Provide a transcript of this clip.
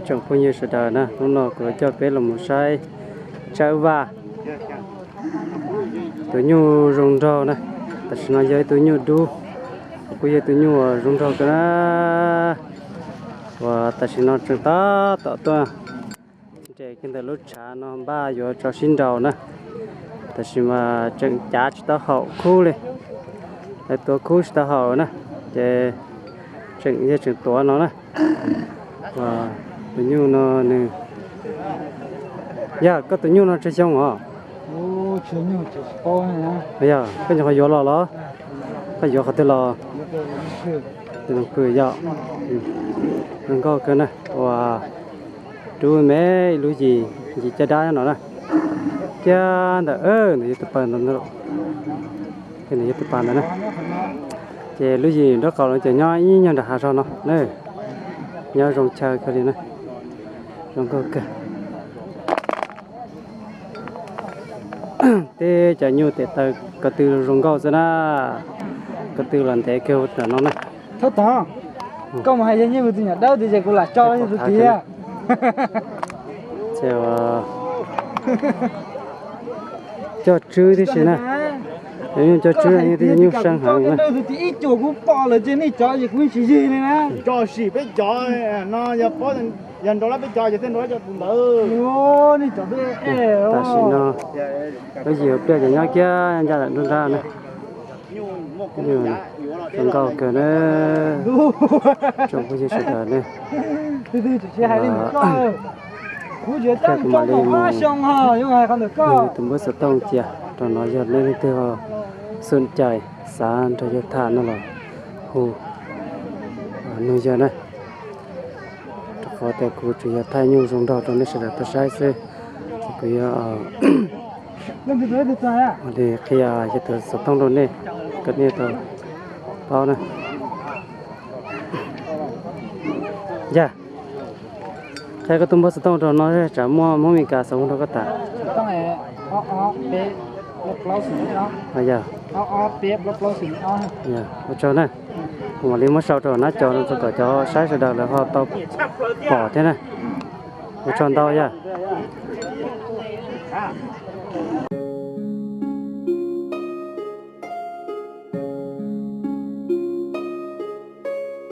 Tsoom phooj ywg sawv daws na, hnub no kuv coj peb los mus saib tsawb vaj. Tus nyuj zoo nraug na, tam sim no yog ib tug nyuj dub, kuj yog ib tug nyuj uas zoo nraug kawg na, uas tam sim no tseem tab tom tuaj nres kiag ntawm lub tshav no npaj yuav tso sib nraus na. Tam sim mas tseem cav tsis tau haum khub li, lawv tuav khub tsis tau haum na, ces tseem yog tseem tuav no na. Tus nyuj no nws, yog koj tus nyuj no tsawg xyoo os? Yog koj nyuam qhuav yuav los los? Koj yuav qhov twg los? Yog, zoo nkauj kawg na, uas rub me ib lub yim, yim caj dab no na, kiag ntawm, ntawm yog tus pas ntawd, ntawm yog tus pas ntawd na. Ces lub yim nraub qaum no ces nyob ib nyuag nram hav zog no na, nyob zoo chaw kawg li na, zoo nkauj kawg. Teb cov nyuj tes taw ko tw zoo nkauj xwb na, ko tw los ntev kawg ntawm no na. Thaub Toom, koj mus hais yog nyiaj tus nyuam dawb tiag ces kuv lam tso yog tus tiag. Coj tswb tib si na, cov nyuj coj tswb, nyuj seeb heev na. Ib cuam kuv pom lawm ces nej cov ces kuv tsis yig li na. Tso sim peb cov no, yog paub yog nrau lab peb cov ces thiaj nrau lab cov tus ntawd. Nej cov, tam sim no lub yim pliaj ces nyob kiag ncaj ntawm nruab nrab na. Zoo nkauj kawg na, tsoom phooj ywg sawv daws ne. Thiab kuv mam li mus tus npawb xov tooj cia rau no, yog nej leej twg xom cai xav nrog yawg tham no los hu nug yawg na. Rau qhov tias kuv tsuas yog thaij nyuj zoo nraug rau nej sawv daws tau saib xwb, ces kuv yuav ua li qhia yawg tus xov tooj rau nej, kom nej tau paub na. Yog, qhia koj tus npawb xov tooj rau no, tsam muaj Hmoob Mes Kas xov nrog koj tham. Yog, ua tsaug na. Kuv mam li muab sau rau nab cov no kom cov saib sawv daws lawv ho tau pom thiab na. Ua tsaug ntau yog.